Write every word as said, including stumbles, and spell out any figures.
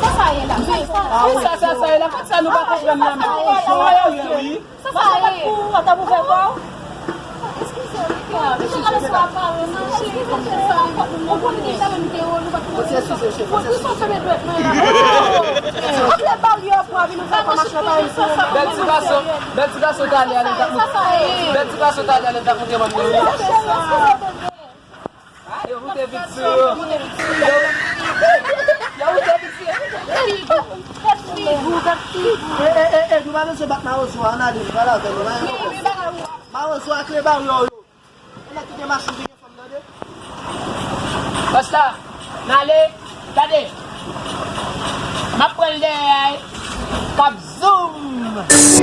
Sa sa Sa, sa, sa, e la, kot sa nou pa konprann la menm? Sa, sa, e. Sa, sa, e. Ou t ap ouvè kò w? Eskize, Rika. Mesye, gade sa, pa wè, non, cheri, mesye, sa, ou konn gen talè m te yo, nou pa t konn. Mesye, eskize, cheri, mesye, eskize. Pou sa, fèmen dwèt mwen la. Antre baryè pou vin fè kòmanse pa isit. Bèl ti gason, bèl ti gason talè a, li t ap montre. Bèl ti gason talè a, li t ap montre manmi. Yo moute vit sou yo. Yo moute vit sou yo. E, e, e, e, nou pa bezwen bat mawozo a, ann ale, nou pral avè nou, ann ale. Mawozo a kle baryè yo. Ann kite machin ki gen fanm, tande. Basta, n ale, tande. M ap pran l dèyè a, k ap zoom.